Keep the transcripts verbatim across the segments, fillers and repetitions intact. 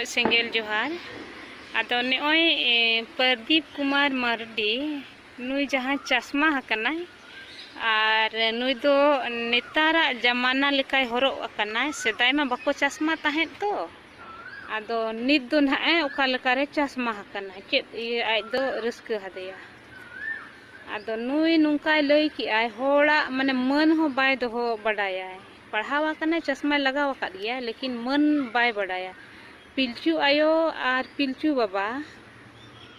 ᱥᱮᱸᱜᱮᱞ ᱡᱚᱦᱟᱨ᱾ ᱟᱫᱚ ᱱᱚᱜᱼᱚᱭ, ᱮ, ᱯᱨᱚᱫᱤᱯ ᱠᱩᱢᱟᱨ ᱢᱟᱨᱰᱤ, ᱱᱩᱭ ᱡᱟᱦᱟᱸ ᱪᱟᱥᱢᱟ ᱟᱠᱟᱱᱟᱭ, ᱟᱨ ᱱᱩᱭ ᱫᱚ ᱱᱮᱛᱟᱨᱟᱜ ᱡᱟᱢᱟᱱᱟ ᱞᱮᱠᱟᱭ ᱦᱚᱨᱚᱜ ᱟᱠᱟᱱᱟᱭ᱾ ᱥᱮᱫᱟᱭ ᱢᱟ ᱵᱟᱠᱚ ᱪᱟᱥᱢᱟ ᱛᱟᱦᱮᱸᱫ ᱛᱚ, ᱟᱫᱚ ᱱᱤᱛ ᱫᱚ ᱱᱟᱦᱟᱜ ᱮ ᱚᱠᱟ ᱞᱮᱠᱟᱨᱮ ᱪᱟᱥᱢᱟ ᱟᱠᱟᱱᱟ, ᱪᱮᱫ ᱤᱭᱟᱹ ᱟᱡ ᱫᱚ ᱨᱟᱹᱥᱠᱟᱹ ᱟᱫᱮᱭᱟ᱾ ᱟᱫᱚ ᱱᱩᱭ ᱱᱚᱝᱠᱟᱭ ᱞᱟᱹᱭ ᱠᱮᱜᱼᱟᱭ, ᱦᱚᱲᱟᱜ ᱢᱟᱱᱮ ᱢᱟᱹᱱ ᱦᱚᱸ ᱵᱟᱭ ᱫᱚᱦᱚ ᱵᱟᱰᱟᱭᱟᱭ᱾ ᱯᱟᱲᱦᱟᱣ ᱟᱠᱟᱱᱟᱭ, ᱪᱟᱥᱢᱟᱭ ᱞᱟᱜᱟᱣ ᱟᱠᱟᱫ ᱜᱮᱭᱟ, ᱞᱮᱠᱤᱱ ᱢᱟᱹᱱ ᱵᱟᱭ ᱵᱟᱰᱟᱭᱟ᱾ ᱯᱤᱞᱪᱩ ᱟᱭᱳ ᱟᱨ ᱯᱤᱞᱪᱩ ᱵᱟᱵᱟ,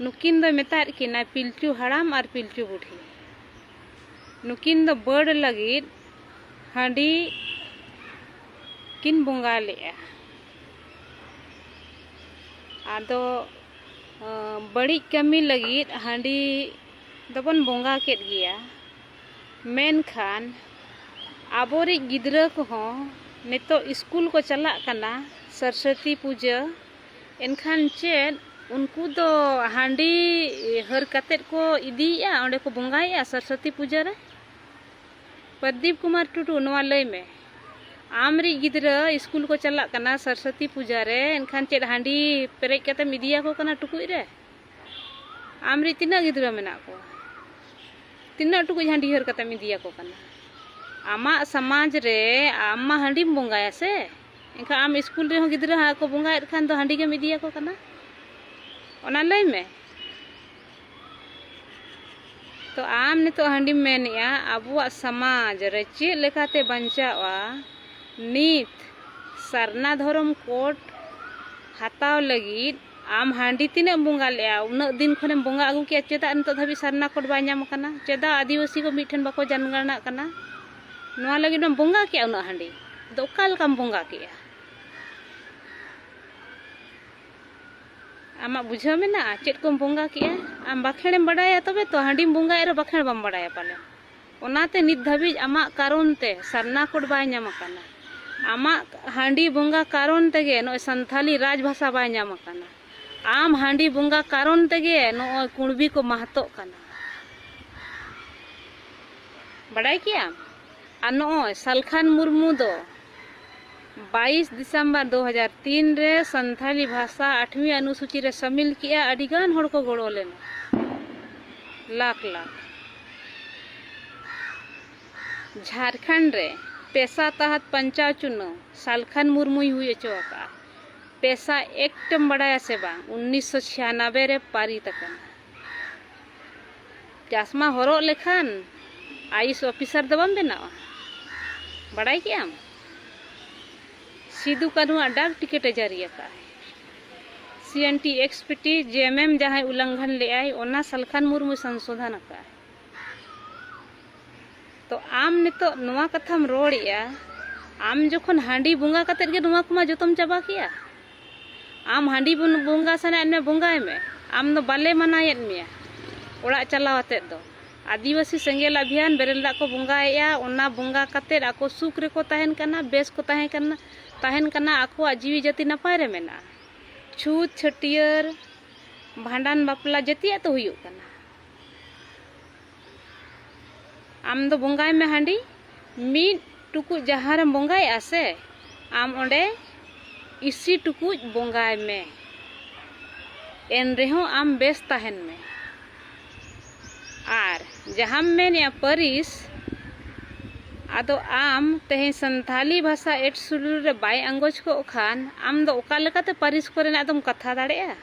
ᱱᱩᱠᱤᱱ ᱫᱚᱭ ᱢᱮᱛᱟᱫ ᱠᱤᱱᱟ ᱯᱤᱞᱪᱩ ᱦᱟᱲᱟᱢ ᱟᱨ ᱯᱤᱞᱪᱩ ᱵᱩᱰᱷᱤ᱾ ᱱᱩᱠᱤᱱ ᱫᱚ ᱵᱟᱹᱲ ᱞᱟᱹᱜᱤᱫ ᱦᱟᱺᱰᱤ ᱠᱤᱱ ᱵᱚᱸᱜᱟ ᱞᱮᱫᱼᱟ᱾ ᱟᱫᱚ, ᱟᱸ, ᱵᱟᱹᱲᱤᱡ ᱠᱟᱹᱢᱤ ᱞᱟᱹᱜᱤᱫ ᱦᱟᱺᱰᱤ ᱫᱚᱵᱚᱱ ᱵᱚᱸᱜᱟ ᱠᱮᱫ ᱜᱮᱭᱟ, ᱢᱮᱱᱠᱷᱟᱱ ᱟᱵᱚᱨᱤᱡ ᱜᱤᱫᱽᱨᱟᱹ ᱠᱚᱦᱚᱸ ᱱᱤᱛᱚᱜ ᱥᱠᱩᱞ ᱠᱚ ᱪᱟᱞᱟᱜ ᱠᱟᱱᱟ ᱥᱚᱨᱚᱥᱚᱛᱤ ᱯᱩᱡᱟᱹ᱾ ᱮᱱᱠᱷᱟᱱ ᱪᱮᱫ ᱩᱱᱠᱩ ᱫᱚ ᱦᱟᱺᱰᱤ ᱦᱟᱹᱨ ᱠᱟᱛᱮᱫ ᱠᱚ ᱤᱫᱤᱭᱮᱫᱼᱟ, ᱚᱸᱰᱮ ᱠᱚ ᱵᱚᱸᱜᱟᱭᱮᱫᱼᱟ ᱥᱚᱨᱚᱥᱚᱛᱤ ᱯᱩᱡᱟᱹ ᱨᱮ? ᱯᱨᱚᱫᱤᱯ ᱠᱩᱢᱟᱨ ᱴᱩᱰᱩ, ᱱᱚᱣᱟ ᱞᱟᱹᱭ ᱢᱮ, ᱟᱢᱨᱤᱡ ᱜᱤᱫᱽᱨᱟᱹ ᱥᱠᱩᱞ ᱠᱚ ᱪᱟᱞᱟᱜ ᱠᱟᱱᱟ ᱥᱚᱨᱚᱥᱚᱛᱤ ᱯᱩᱡᱟᱹ ᱨᱮ, ᱮᱱᱠᱷᱟᱱ ᱪᱮᱫ ᱦᱟᱺᱰᱤ ᱯᱮᱨᱮᱡ ᱠᱟᱛᱮᱢ ᱤᱫᱤᱭᱟᱠᱚ ᱠᱟᱱᱟ ᱴᱩᱠᱩᱡ ᱨᱮ? ᱟᱢᱨᱤᱡ ᱛᱤᱱᱟᱹᱜ ᱜᱤᱫᱽᱨᱟᱹ ᱢᱮᱱᱟᱜ ᱠᱚᱣᱟ? ᱛᱤᱱᱟᱹᱜ ᱴᱩᱠᱩᱡ ᱦᱟᱺᱰᱤ ᱦᱟᱹᱨ ᱠᱟᱛᱮᱢ ᱤᱫᱤᱭᱟᱠᱚ ᱠᱟᱱᱟ? ᱟᱢᱟᱜ ᱥᱚᱢᱟᱡᱽ ᱨᱮ ᱟᱢ ᱢᱟ ᱦᱟᱺᱰᱤᱢ ᱵᱚᱸᱜᱟᱭᱟ ᱥᱮ, ᱮᱱᱠᱷᱟᱱ ᱟᱢ ᱥᱠᱩᱞ ᱨᱮᱦᱚᱸ ᱜᱤᱫᱽᱨᱟᱹ ᱦᱟᱸᱜ ᱠᱚ ᱵᱚᱸᱜᱟᱭᱮᱫ ᱠᱷᱟᱱ ᱫᱚ ᱦᱟᱺᱰᱤ ᱜᱮᱢ ᱤᱫᱤᱭᱟᱠᱚ ᱠᱟᱱᱟ? ᱚᱱᱟ ᱞᱟᱹᱭ ᱢᱮ᱾ ᱛᱚ ᱟᱢ ᱱᱤᱛᱚᱜ ᱦᱟᱺᱰᱤᱢ ᱢᱮᱱᱮᱜᱼᱟ, ᱟᱵᱚᱣᱟᱜ ᱥᱚᱢᱟᱡᱽ ᱨᱮ ᱪᱮᱫ ᱞᱮᱠᱟᱛᱮ ᱵᱟᱧᱪᱟᱣᱼᱟ? ᱱᱤᱛ ᱥᱟᱨᱱᱟ ᱫᱷᱚᱨᱚᱢ ᱠᱳᱰ ᱦᱟᱛᱟᱣ ᱞᱟᱹᱜᱤᱫ ᱟᱢ ᱦᱟᱺᱰᱤ ᱛᱤᱱᱟᱹᱜ ᱮᱢ ᱵᱚᱸᱜᱟ ᱞᱮᱜᱼᱟ? ᱩᱱᱟᱹᱜ ᱫᱤᱱ ᱠᱷᱚᱱᱮᱢ ᱵᱚᱸᱜᱟ ᱟᱹᱜᱩ ᱠᱮᱜᱼᱟ, ᱪᱮᱫᱟᱜ ᱱᱤᱛᱚᱜ ᱫᱷᱟᱹᱵᱤᱡ ᱥᱟᱨᱱᱟ ᱠᱳᱰ ᱵᱟᱭ ᱧᱟᱢ ᱟᱠᱟᱱᱟ? ᱪᱮᱫᱟᱜ ᱟᱹᱫᱤᱵᱟᱹᱥᱤ ᱠᱚ ᱢᱤᱫ ᱴᱷᱮᱱ ᱵᱟᱠᱚ ᱡᱟᱱᱜᱟᱱᱟᱜ ᱠᱟᱱᱟ? ᱱᱚᱣᱟ ᱞᱟᱹᱜᱤᱫ ᱮᱢ ᱵᱚᱸᱜᱟ ᱠᱮᱜᱼᱟ ᱩᱱᱟᱹᱜ ᱦᱟᱺᱰᱤ? ᱟᱫᱚ ᱚᱠᱟ ᱞᱮᱠᱟᱢ ᱵᱚᱸᱜᱟ ᱠᱮᱜᱼᱟ? ᱟᱢᱟᱜ ᱵᱩᱡᱷᱟᱹᱣ ᱢᱮᱱᱟᱜᱼᱟ ᱪᱮᱫ ᱠᱚᱢ ᱵᱚᱸᱜᱟ ᱠᱮᱜᱼᱟ? ᱟᱢ ᱵᱟᱠᱷᱮᱲᱮᱢ ᱵᱟᱰᱟᱭᱟ ᱛᱚᱵᱮ ᱛᱚ, ᱦᱟᱺᱰᱤᱢ ᱵᱚᱸᱜᱟᱭᱮᱫ ᱨᱮᱦᱚᱸ ᱵᱟᱠᱷᱮᱲ ᱵᱟᱢ ᱵᱟᱰᱟᱭᱟ ᱯᱟᱞᱮ᱾ ᱚᱱᱟᱛᱮ ᱱᱤᱛ ᱫᱷᱟᱹᱵᱤᱡ ᱟᱢᱟᱜ ᱠᱟᱨᱚᱱ ᱛᱮ ᱥᱟᱨᱱᱟ ᱠᱳᱰ ᱵᱟᱭ ᱧᱟᱢ ᱟᱠᱟᱱᱟ᱾ ᱟᱢᱟᱜ ᱦᱟᱺᱰᱤ ᱵᱚᱸᱜᱟ ᱠᱟᱨᱚᱱ ᱛᱮᱜᱮ ᱱᱚᱜᱼᱚᱭ ᱥᱟᱱᱛᱷᱟᱞᱤ ᱨᱟᱡᱽ ᱵᱷᱟᱥᱟ ᱵᱟᱭ ᱧᱟᱢ ᱟᱠᱟᱱᱟ᱾ ᱟᱢ ᱦᱟᱺᱰᱤ ᱵᱚᱸᱜᱟ ᱠᱟᱨᱚᱱ ᱛᱮᱜᱮ ᱱᱚᱜᱼᱚᱭ ᱠᱩᱬᱵᱤ ᱠᱚ ᱢᱟᱦᱟᱛᱚᱜ ᱠᱟᱱᱟ᱾ ᱵᱟᱰᱟᱭ ᱠᱮᱜᱼᱟᱢ? ᱟᱨ ᱱᱚᱜᱼᱚᱭ ᱥᱟᱞᱠᱷᱟᱱ ᱢᱩᱨᱢᱩ ᱫᱚ ᱵᱟᱭᱤᱥ ᱫᱤᱥᱚᱢᱵᱚᱨ ᱫᱩ ᱦᱟᱡᱟᱨ ᱛᱤᱱ ᱨᱮ ᱥᱟᱱᱛᱷᱟᱞᱤ ᱵᱷᱟᱥᱟ ᱟᱴᱷᱣᱤ ᱚᱱᱩᱥᱩᱪᱤ ᱨᱮ ᱥᱟᱢᱤᱞ ᱠᱮᱜᱼᱟ᱾ ᱟᱹᱰᱤ ᱜᱟᱱ ᱦᱚᱲ ᱠᱚ ᱜᱚᱲᱚ ᱞᱮᱱᱟ, ᱞᱟᱠᱷ ᱞᱟᱠᱷ᱾ ᱡᱷᱟᱲᱠᱷᱚᱸᱰ ᱨᱮ ᱯᱮᱥᱟ ᱛᱟᱦᱟᱛ ᱯᱟᱧᱪᱟᱣ ᱪᱩᱱᱟᱹᱣ ᱥᱟᱞᱠᱷᱟᱱ ᱢᱩᱨᱢᱩᱭ ᱦᱩᱭ ᱦᱚᱪᱚ ᱟᱠᱟᱫᱼᱟ᱾ ᱯᱮᱥᱟ ᱮᱠᱴ ᱮᱢ ᱵᱟᱲᱟᱭᱟ ᱥᱮ ᱵᱟᱝ? ᱩᱱᱤᱥᱥᱚ ᱪᱷᱤᱭᱟᱱᱟᱵᱮ ᱨᱮ ᱯᱟᱨᱤᱛ ᱟᱠᱟᱱᱟ᱾ ᱪᱟᱥᱢᱟ ᱦᱚᱨᱚᱜ ᱞᱮᱠᱷᱟᱱ ᱟᱭᱤᱥ ᱚᱯᱷᱤᱥᱟᱨ ᱫᱚ ᱵᱟᱢ ᱵᱮᱱᱟᱣᱟ, ᱵᱟᱲᱟᱭ ᱠᱮᱜ ᱟᱢ? ᱥᱤᱫᱩ ᱠᱟᱹᱱᱦᱩᱣᱟᱜ ᱰᱟᱠ ᱴᱤᱠᱤᱴ ᱮ ᱡᱟᱹᱨᱤ ᱟᱠᱟᱫᱼᱟᱭ᱾ ᱥᱤ N T, X P T, ᱡᱮ ᱮᱢ ᱮᱢ ᱡᱟᱦᱟᱸᱭ ᱩᱞᱞᱚᱝᱜᱷᱚᱱ ᱞᱮᱫᱼᱟᱭ, ᱚᱱᱟ ᱥᱟᱞᱠᱷᱟᱱ ᱢᱩᱨᱢᱩᱭ ᱥᱚᱝᱥᱳᱫᱷᱚᱱ ᱟᱠᱟᱫᱼᱟᱭ᱾ ᱛᱚ ᱟᱢ ᱱᱤᱛᱚᱜ ᱱᱚᱣᱟ ᱠᱟᱛᱷᱟᱢ ᱨᱚᱲᱮᱜᱼᱟ, ᱟᱢ ᱡᱚᱠᱷᱚᱱ ᱦᱟᱺᱰᱤ ᱵᱚᱸᱜᱟ ᱠᱟᱛᱮᱫ ᱜᱮ ᱱᱚᱣᱟ ᱠᱚᱢᱟ ᱡᱚᱛᱚᱢ ᱪᱟᱵᱟ ᱠᱮᱜᱼᱟ᱾ ᱟᱢ ᱦᱟᱺᱰᱤ ᱵᱚᱱ ᱵᱚᱸᱜᱟ ᱥᱟᱱᱟᱭᱮᱫ ᱢᱮ, ᱵᱚᱸᱜᱟᱭ ᱢᱮ᱾ ᱟᱢ ᱫᱚ ᱵᱟᱞᱮ ᱢᱟᱱᱟᱭᱮᱫ ᱢᱮᱭᱟ ᱚᱲᱟᱜ ᱪᱟᱞᱟᱣ ᱟᱛᱮᱫ ᱫᱚ᱾ ᱟᱹᱫᱤᱵᱟᱹᱥᱤ ᱥᱮᱸᱜᱮᱞ ᱟᱵᱷᱤᱭᱟᱱ ᱵᱮᱨᱮᱞ ᱫᱟᱜ ᱠᱚ ᱵᱚᱸᱜᱟᱭᱮᱜᱼᱟ, ᱚᱱᱟ ᱵᱚᱸᱜᱟ ᱠᱟᱛᱮᱫ ᱟᱠᱚ ᱥᱩᱠ ᱨᱮᱠᱚ ᱛᱟᱦᱮᱱ ᱠᱟᱱᱟ, ᱵᱮᱥ ᱠᱚ ᱛᱟᱦᱮᱸ ᱠᱟᱱᱟ, ᱛᱟᱦᱮᱱ ᱠᱟᱱᱟ, ᱟᱠᱚᱣᱟᱜ ᱡᱤᱣᱤ ᱡᱟᱹᱛᱤ ᱱᱟᱯᱟᱭ ᱨᱮ ᱢᱮᱱᱟᱜᱼᱟ᱾ ᱪᱷᱩᱛ, ᱪᱷᱟᱹᱴᱭᱟᱹᱨ, ᱵᱷᱟᱸᱰᱟᱱ, ᱵᱟᱯᱞᱟ ᱡᱮᱛᱮᱭᱟᱜ ᱛᱚ ᱦᱩᱭᱩᱜ ᱠᱟᱱᱟ᱾ ᱟᱢ ᱫᱚ ᱵᱚᱸᱜᱟᱭ ᱢᱮ ᱦᱟᱺᱰᱤ, ᱢᱤᱫ ᱴᱩᱠᱩᱡ ᱡᱟᱦᱟᱸ ᱨᱮᱢ ᱵᱚᱸᱜᱟᱭᱮᱜᱼᱟ ᱥᱮ, ᱟᱢ ᱚᱸᱰᱮ ᱤᱥᱤ ᱴᱩᱠᱩᱡ ᱵᱚᱸᱜᱟᱭ ᱢᱮ, ᱮᱱ ᱨᱮᱦᱚᱸ ᱟᱢ ᱵᱮᱥ ᱛᱟᱦᱮᱱ ᱢᱮ᱾ ᱟᱨ ᱡᱟᱦᱟᱸᱢ ᱢᱮᱱᱮᱜᱼᱟ ᱯᱟᱹᱨᱤᱥ, ᱟᱫᱚ ᱟᱢ ᱛᱮᱦᱮᱧ ᱥᱟᱱᱛᱷᱟᱞᱤ ᱵᱷᱟᱥᱟ ᱮᱭᱤᱴ ᱥᱤᱰᱩᱞ ᱨᱮ ᱵᱟᱭ ᱟᱸᱜᱚᱪ ᱠᱚᱜ ᱠᱷᱟᱱ, ᱟᱢ ᱫᱚ ᱚᱠᱟ ᱞᱮᱠᱟᱛᱮ ᱯᱟᱹᱨᱤᱥ ᱠᱚᱨᱮᱱᱟᱜ ᱫᱚᱢ ᱠᱟᱛᱷᱟ ᱫᱟᱲᱮᱭᱟᱜᱼᱟ?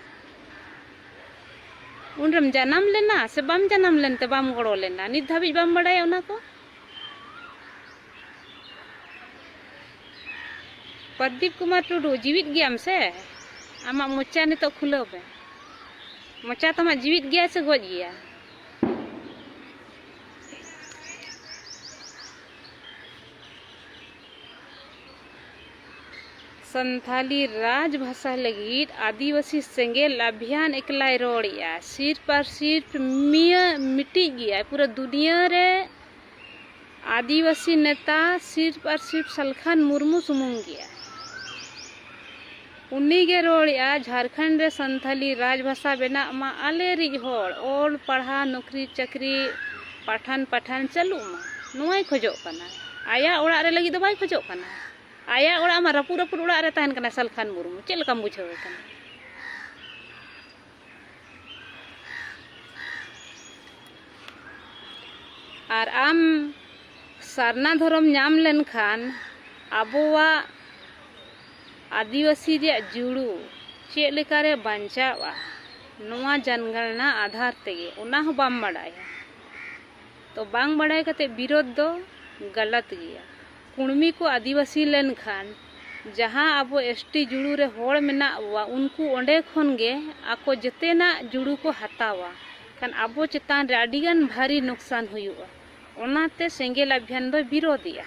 ᱩᱱᱨᱮᱢ ᱡᱟᱱᱟᱢ ᱞᱮᱱᱟ ᱥᱮ ᱵᱟᱢ ᱡᱟᱱᱟᱢ ᱞᱮᱱᱛᱮ ᱵᱟᱢ ᱜᱚᱲᱚ ᱞᱮᱱᱟ? ᱱᱤᱛ ᱫᱷᱟᱹᱵᱤᱡ ᱵᱟᱢ ᱵᱟᱲᱟᱭᱟ ᱚᱱᱟ ᱠᱚ? ᱯᱨᱚᱫᱤᱯ ᱠᱩᱢᱟᱨ ᱴᱩᱰᱩ, ᱡᱤᱣᱤᱫ ᱜᱮᱭᱟᱢ ᱥᱮ? ᱟᱢᱟᱜ ᱢᱚᱪᱟ ᱱᱤᱛᱚᱜ ᱠᱷᱩᱞᱟᱹᱣ ᱢᱮ᱾ ᱢᱚᱪᱟ ᱛᱟᱢᱟᱜ ᱡᱤᱣᱤᱫ ᱜᱮᱭᱟ ᱥᱮ ᱜᱚᱡ ᱜᱮᱭᱟ? ᱥᱟᱱᱛᱷᱟᱞᱤ ᱨᱟᱡᱽ ᱵᱷᱟᱥᱟ ᱞᱟᱹᱜᱤᱫ ᱟᱹᱫᱤᱵᱟᱹᱥᱤ ᱥᱮᱸᱜᱮᱞ ᱟᱵᱷᱤᱭᱟᱱ ᱮᱠᱞᱟᱭ ᱨᱚᱲᱮᱜᱼᱟ᱾ ᱥᱤᱨᱯ ᱟᱨ ᱥᱤᱨᱯ ᱢᱤᱭᱟᱹ ᱢᱤᱫᱴᱤᱡ ᱜᱮᱭᱟᱭ᱾ ᱯᱩᱨᱟᱹ ᱫᱩᱱᱤᱭᱟᱹ ᱨᱮ ᱟᱹᱫᱤᱵᱟᱹᱥᱤ ᱱᱮᱛᱟ ᱥᱤᱨᱯ ᱟᱨ ᱥᱤᱨᱯ ᱥᱟᱞᱠᱷᱟᱱ ᱢᱩᱨᱢᱩ ᱥᱩᱢᱩᱝ ᱜᱮᱭᱟ᱾ ᱩᱱᱤ ᱜᱮ ᱨᱚᱲᱮᱜᱼᱟ, ᱡᱷᱟᱲᱠᱷᱚᱸᱰ ᱨᱮ ᱥᱟᱱᱛᱷᱟᱞᱤ ᱨᱟᱡᱽ ᱵᱷᱟᱥᱟ ᱵᱮᱱᱟᱜ ᱢᱟ, ᱟᱞᱮ ᱨᱤᱡ ᱦᱚᱲ ᱚᱞ ᱯᱟᱲᱦᱟᱣ, ᱱᱚᱠᱨᱤ ᱪᱟᱹᱠᱨᱤ, ᱯᱟᱴᱷᱟᱱ ᱯᱟᱴᱷᱟᱱ ᱪᱟᱹᱞᱩᱜ ᱢᱟ, ᱱᱚᱣᱟᱭ ᱠᱷᱚᱡᱚᱜ ᱠᱟᱱᱟ᱾ ᱟᱭᱟᱜ ᱚᱲᱟᱜ ᱨᱮ ᱞᱟᱹᱜᱤᱫ ᱫᱚ ᱵᱟᱭ ᱠᱷᱚᱡᱚᱜ ᱠᱟᱱᱟ᱾ ᱟᱭᱟᱜ ᱚᱲᱟᱜ ᱢᱟ ᱨᱟᱹᱯᱩᱫ ᱨᱟᱹᱯᱩᱫ ᱚᱲᱟᱜ ᱨᱮ ᱛᱟᱦᱮᱱ ᱠᱟᱱᱟᱭ ᱥᱟᱞᱠᱷᱟᱱ ᱢᱩᱨᱢᱩ, ᱪᱮᱫ ᱞᱮᱠᱟᱢ ᱵᱩᱡᱷᱟᱹᱣᱮ ᱠᱟᱱᱟ? ᱟᱨ ᱟᱢ ᱥᱟᱨᱱᱟ ᱫᱷᱚᱨᱚᱢ ᱧᱟᱢ ᱞᱮᱱᱠᱷᱟᱱ ᱟᱵᱚᱣᱟᱜ ᱟᱹᱫᱤᱵᱟᱹᱥᱤ ᱨᱮᱭᱟᱜ ᱡᱩᱲᱩ ᱪᱮᱫ ᱞᱮᱠᱟᱨᱮ ᱵᱟᱧᱪᱟᱜᱼᱟ, ᱱᱚᱣᱟ ᱡᱟᱱᱜᱟᱞᱱᱟ ᱟᱫᱷᱟᱨ ᱛᱮᱜᱮ, ᱚᱱᱟ ᱦᱚᱸ ᱵᱟᱢ ᱵᱟᱰᱟᱭᱟ᱾ ᱛᱚ ᱵᱟᱝ ᱵᱟᱰᱟᱭ ᱠᱟᱛᱮ ᱵᱤᱨᱳᱫᱷ ᱫᱚ ᱜᱟᱞᱟᱛ ᱜᱮᱭᱟ᱾ ᱠᱩᱲᱢᱤ ᱠᱚ ᱟᱹᱫᱤᱵᱟᱹᱥᱤ ᱞᱮᱱᱠᱷᱟᱱ ᱡᱟᱦᱟᱸ ᱟᱵᱚ ᱮᱥ ᱴᱤ ᱡᱩᱲᱩ ᱨᱮ ᱦᱚᱲ ᱢᱮᱱᱟᱜ ᱵᱚᱣᱟ, ᱩᱱᱠᱩ ᱚᱸᱰᱮ ᱠᱷᱚᱱ ᱜᱮ ᱟᱠᱚ ᱡᱮᱛᱮᱱᱟᱜ ᱡᱩᱲᱩ ᱠᱚ ᱦᱟᱛᱟᱣᱟ᱾ ᱠᱷᱟᱱ ᱟᱵᱚ ᱪᱮᱛᱟᱱ ᱨᱮ ᱟᱹᱰᱤᱜᱟᱱ ᱵᱷᱟᱨᱤ ᱱᱩᱠᱥᱟᱱ ᱦᱩᱭᱩᱜᱼᱟ᱾ ᱚᱱᱟᱛᱮ ᱥᱮᱸᱜᱮᱞ ᱟᱵᱷᱤᱭᱟᱱ ᱫᱚᱭ ᱵᱤᱨᱳᱫᱷᱮᱜᱼᱟ᱾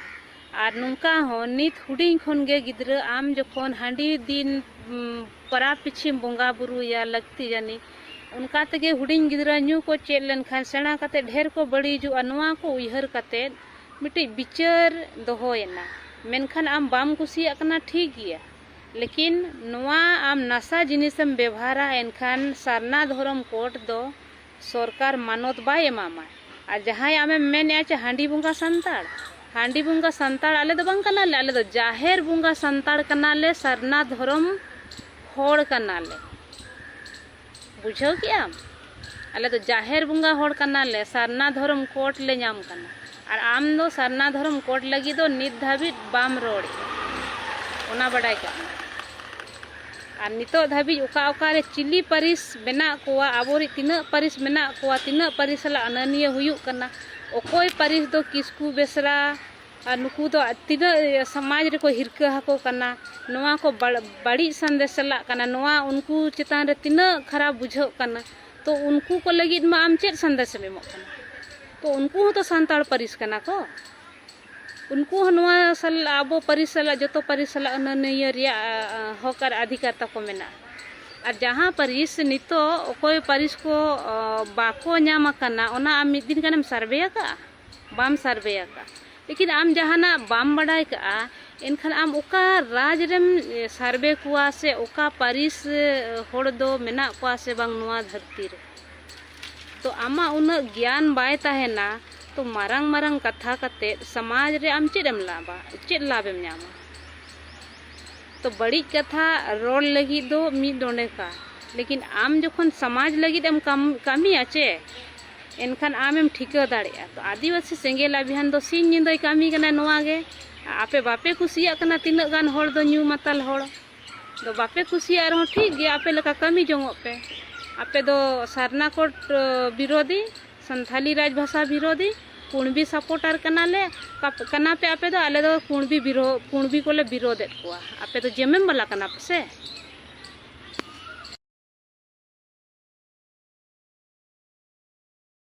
ᱟᱨ ᱱᱚᱝᱠᱟ ᱦᱚᱸ ᱱᱤᱛ ᱦᱩᱰᱤᱧ ᱠᱷᱚᱱ ᱜᱮ ᱜᱤᱫᱽᱨᱟᱹ ᱟᱢ ᱡᱚᱠᱷᱚᱱ ᱦᱟᱺᱰᱤ ᱫᱤᱱ, ᱩᱢ, ᱯᱚᱨᱟᱵᱽ ᱯᱤᱪᱷᱤᱢ ᱵᱚᱸᱜᱟ ᱵᱩᱨᱩᱭᱟ ᱞᱟᱹᱠᱛᱤ ᱡᱟᱹᱱᱤᱡ, ᱚᱱᱠᱟ ᱛᱮᱜᱮ ᱦᱩᱰᱤᱧ ᱜᱤᱫᱽᱨᱟᱹ ᱧᱩ ᱠᱚ ᱪᱮᱫ ᱞᱮᱱᱠᱷᱟᱱ ᱥᱮᱬᱟ ᱠᱟᱛᱮ ᱰᱷᱮᱨ ᱠᱚ ᱵᱟᱹᱲᱤᱡᱚᱜᱼᱟ᱾ ᱱᱚᱣᱟ ᱠᱚ ᱩᱭᱦᱟᱹᱨ ᱠᱟᱛᱮ ᱢᱤᱫᱴᱤᱡ ᱵᱤᱪᱟᱹᱨ ᱫᱚᱦᱚᱭᱮᱱᱟ᱾ ᱢᱮᱱᱠᱷᱟᱱ ᱟᱢ ᱵᱟᱢ ᱠᱩᱥᱤᱭᱟᱜ ᱠᱟᱱᱟ, ᱴᱷᱤᱠ ᱜᱮᱭᱟ, ᱞᱮᱠᱤᱱ ᱱᱚᱣᱟ ᱟᱢ ᱱᱟᱥᱟ ᱡᱤᱱᱤᱥᱮᱢ ᱵᱮᱵᱷᱟᱨᱟ, ᱮᱱᱠᱷᱟᱱ ᱥᱟᱨᱱᱟ ᱫᱷᱚᱨᱚᱢ ᱠᱳᱰ ᱫᱚ ᱥᱚᱨᱠᱟᱨ ᱢᱟᱱᱚᱛ ᱵᱟᱭ ᱮᱢᱟᱢᱟ᱾ ᱟᱨ ᱡᱟᱦᱟᱸᱭ ᱟᱢᱮᱢ ᱢᱮᱱᱮᱫᱼᱟ ᱪᱮ ᱦᱟᱺᱰᱤ ᱵᱚᱸᱜᱟ ᱥᱟᱱᱛᱟᱲ, ᱦᱟᱺᱰᱤ ᱵᱚᱸᱜᱟ ᱥᱟᱱᱛᱟᱲ ᱟᱞᱮ ᱫᱚ ᱵᱟᱝ ᱠᱟᱱᱟᱞᱮ, ᱟᱞᱮ ᱫᱚ ᱡᱟᱦᱮᱨ ᱵᱚᱸᱜᱟ ᱥᱟᱱᱛᱟᱲ ᱠᱟᱱᱟᱞᱮ, ᱥᱟᱨᱱᱟ ᱫᱷᱚᱨᱚᱢ ᱦᱚᱲ ᱠᱟᱱᱟᱞᱮ᱾ ᱵᱩᱡᱷᱟᱹᱣ ᱠᱮᱜᱼᱟᱢ? ᱟᱞᱮ ᱫᱚ ᱡᱟᱦᱮᱨ ᱵᱚᱸᱜᱟ ᱦᱚᱲ ᱠᱟᱱᱟᱞᱮ, ᱥᱟᱨᱱᱟ ᱫᱷᱚᱨᱚᱢ ᱠᱳᱰ ᱞᱮ ᱧᱟᱢ ᱠᱟᱱᱟ᱾ ᱟᱨ ᱟᱢ ᱫᱚ ᱥᱟᱨᱱᱟ ᱫᱷᱚᱨᱚᱢ ᱠᱳᱰ ᱞᱟᱹᱜᱤᱫ ᱫᱚ ᱱᱤᱛ ᱫᱷᱟᱹᱵᱤᱡ ᱵᱟᱢ ᱨᱚᱲᱮᱜᱼᱟ, ᱚᱱᱟ ᱵᱟᱰᱟᱭ ᱠᱟᱜ ᱢᱮ᱾ ᱟᱨ ᱱᱤᱛᱚᱜ ᱫᱷᱟᱹᱵᱤᱡ ᱚᱠᱟ ᱚᱠᱟᱨᱮ ᱪᱤᱞᱤ ᱯᱟᱹᱨᱤᱥ ᱢᱮᱱᱟᱜ ᱠᱚᱣᱟ, ᱟᱵᱚᱨᱤᱡ ᱛᱤᱱᱟᱹᱜ ᱯᱟᱹᱨᱤᱥ ᱢᱮᱱᱟᱜ ᱠᱚᱣᱟ, ᱛᱤᱱᱟᱹᱜ ᱯᱟᱹᱨᱤᱥ ᱥᱟᱞᱟᱜ ᱟᱹᱱᱟᱹᱱᱤᱭᱟᱹ ᱦᱩᱭᱩᱜ ᱠᱟᱱᱟ, ᱚᱠᱚᱭ ᱯᱟᱹᱨᱤᱥ ᱫᱚ ᱠᱤᱥᱠᱩ ᱵᱮᱥᱨᱟ, ᱟᱨ ᱱᱩᱠᱩ ᱫᱚ ᱛᱤᱱᱟᱹᱜ ᱥᱚᱢᱟᱡᱽ ᱨᱮᱠᱚ ᱦᱤᱨᱠᱟᱹ ᱟᱠᱚ ᱠᱟᱱᱟ, ᱱᱚᱣᱟ ᱠᱚ ᱵᱟᱲ-, ᱵᱟᱹᱲᱤᱡ ᱥᱟᱸᱫᱮᱥ ᱪᱟᱞᱟᱜ ᱠᱟᱱᱟ, ᱱᱚᱣᱟ ᱩᱱᱠᱩ ᱪᱮᱛᱟᱱ ᱨᱮ ᱛᱤᱱᱟᱹᱜ ᱠᱷᱟᱨᱟᱯ ᱵᱩᱡᱷᱟᱹᱜ ᱠᱟᱱᱟ᱾ ᱛᱚ ᱩᱱᱠᱩ ᱠᱚ ᱞᱟᱹᱜᱤᱫ ᱢᱟ ᱟᱢ ᱪᱮᱫ ᱥᱟᱸᱫᱮᱥ ᱮᱢ ᱮᱢᱚᱜ ᱠᱟᱱᱟ? ᱛᱚ ᱩᱱᱠᱩ ᱦᱚᱸᱛᱚ ᱥᱟᱱᱛᱟᱲ ᱯᱟᱹᱨᱤᱥ ᱠᱟᱱᱟ ᱠᱚ, ᱩᱱᱠᱩ ᱦᱚᱸ ᱱᱚᱣᱟ ᱥᱟᱞ-, ᱟᱵᱚ ᱯᱟᱹᱨᱤᱥ ᱥᱟᱞᱟᱜ, ᱡᱚᱛᱚ ᱯᱟᱹᱨᱤᱥ ᱥᱟᱞᱟᱜ ᱟᱹᱱᱟᱹᱱᱤᱭᱟᱹ ᱨᱮᱭᱟᱜ, ᱟ, ᱟ, ᱦᱚᱠ ᱟᱨ ᱚᱫᱷᱤᱠᱟᱨ ᱛᱟᱠᱚ ᱢᱮᱱᱟᱜᱼᱟ᱾ ᱟᱨ ᱡᱟᱦᱟᱸ ᱯᱟᱹᱨᱤᱥ ᱱᱤᱛᱚᱜ ᱚᱠᱚᱭ ᱯᱟᱹᱨᱤᱥ ᱠᱚ, ᱟ, ᱵᱟᱠᱚ ᱧᱟᱢ ᱟᱠᱟᱱᱟ, ᱚᱱᱟ ᱟᱢ ᱢᱤᱫ ᱫᱤᱱ ᱜᱟᱱᱮᱢ ᱥᱟᱨᱵᱷᱮ ᱟᱠᱟᱫᱼᱟ? ᱵᱟᱢ ᱥᱟᱨᱵᱷᱮ ᱟᱠᱟᱫᱼᱟ᱾ ᱞᱮᱠᱤᱱ ᱟᱢ ᱡᱟᱦᱟᱱᱟᱜ ᱵᱟᱢ ᱵᱟᱰᱟᱭ ᱠᱟᱜᱼᱟ, ᱮᱱᱠᱷᱟᱱ ᱟᱢ ᱚᱠᱟ ᱨᱟᱡᱽ ᱨᱮᱢ, ᱮ, ᱥᱟᱨᱵᱷᱮ ᱠᱚᱣᱟ ᱥᱮ ᱚᱠᱟ ᱯᱟᱹᱨᱤᱥ, ᱮ, ᱦᱚᱲ ᱫᱚ ᱢᱮᱱᱟᱜ ᱠᱚᱣᱟ ᱥᱮ ᱵᱟᱝ ᱱᱚᱣᱟ ᱫᱷᱟᱹᱨᱛᱤ ᱨᱮ? ᱛᱚ ᱟᱢᱟᱜ ᱩᱱᱟᱹᱜ ᱜᱮᱭᱟᱱ ᱵᱟᱭ ᱛᱟᱦᱮᱱᱟ, ᱛᱚ ᱢᱟᱨᱟᱝ ᱢᱟᱨᱟᱝ ᱠᱟᱛᱷᱟ ᱠᱟᱛᱮᱫ ᱥᱚᱢᱟᱡᱽ ᱨᱮ ᱟᱢ ᱪᱮᱫ ᱮᱢ ᱞᱟᱵᱟ, ᱪᱮᱫ ᱞᱟᱵᱷ ᱮᱢ ᱧᱟᱢᱟ? ᱛᱚ ᱵᱟᱹᱲᱤᱡ ᱠᱟᱛᱷᱟ ᱨᱚᱲ ᱞᱟᱹᱜᱤᱫ ᱫᱚ ᱢᱤᱫ ᱰᱚᱸᱰᱮᱠᱟ, ᱞᱮᱠᱤᱱ ᱟᱢ ᱡᱚᱠᱷᱚᱱ ᱥᱚᱢᱟᱡᱽ ᱞᱟᱹᱜᱤᱫ ᱮᱢ ᱠᱟᱢ ᱠᱟᱹᱢᱤᱭᱟ ᱪᱮ, ᱮᱱᱠᱷᱟᱱ ᱟᱢᱮᱢ ᱴᱷᱤᱠᱟᱹ ᱫᱟᱲᱮᱭᱟᱜᱼᱟ᱾ ᱛᱚ ᱟᱹᱫᱤᱵᱟᱹᱥᱤ ᱥᱮᱸᱜᱮᱞ ᱚᱵᱷᱤᱭᱟᱱ ᱫᱚ ᱥᱤᱧ ᱧᱤᱫᱟᱹᱭ ᱠᱟᱹᱢᱤ ᱠᱟᱱᱟ ᱱᱚᱣᱟ ᱜᱮ᱾ ᱟᱯᱮ ᱵᱟᱯᱮ ᱠᱩᱥᱤᱭᱟᱜ ᱠᱟᱱᱟ, ᱛᱤᱱᱟᱹᱜ ᱜᱟᱱ ᱦᱚᱲ ᱫᱚ ᱧᱩ ᱢᱟᱛᱟᱞ ᱦᱚᱲ ᱫᱚ ᱵᱟᱯᱮ ᱠᱩᱥᱤᱭᱟᱜ ᱨᱮᱦᱚᱸ ᱴᱷᱤᱠ ᱜᱮᱭᱟ, ᱟᱯᱮ ᱞᱮᱠᱟ ᱠᱟᱹᱢᱤ ᱡᱚᱝᱚᱜ ᱯᱮ᱾ ᱟᱯᱮ ᱫᱚ ᱥᱟᱨᱱᱟ ᱠᱳᱰ ᱵᱤᱨᱳᱫᱷᱤ, ᱥᱟᱱᱛᱷᱟᱞᱤ ᱨᱟᱡᱽ ᱵᱷᱟᱥᱟ ᱵᱤᱨᱳᱫᱷᱤ, ᱠᱩᱬᱵᱤ ᱥᱟᱯᱳᱨᱴᱟᱨ ᱠᱟᱱᱟᱞᱮ, ᱠᱟᱯ- ᱠᱟᱱᱟ ᱯᱮ ᱟᱯᱮ ᱫᱚ᱾ ᱟᱞᱮ ᱫᱚ ᱠᱩᱬᱵᱤ ᱵᱤᱨᱳ- ᱠᱩᱬᱵᱤ ᱠᱚᱞᱮ ᱵᱤᱨᱳᱫᱷᱮᱫ ᱠᱚᱣᱟ᱾ ᱟᱯᱮ ᱫᱚ ᱡᱮᱢᱮᱢ ᱵᱟᱞᱟ ᱠᱟᱱᱟ ᱯᱮ ᱥᱮ?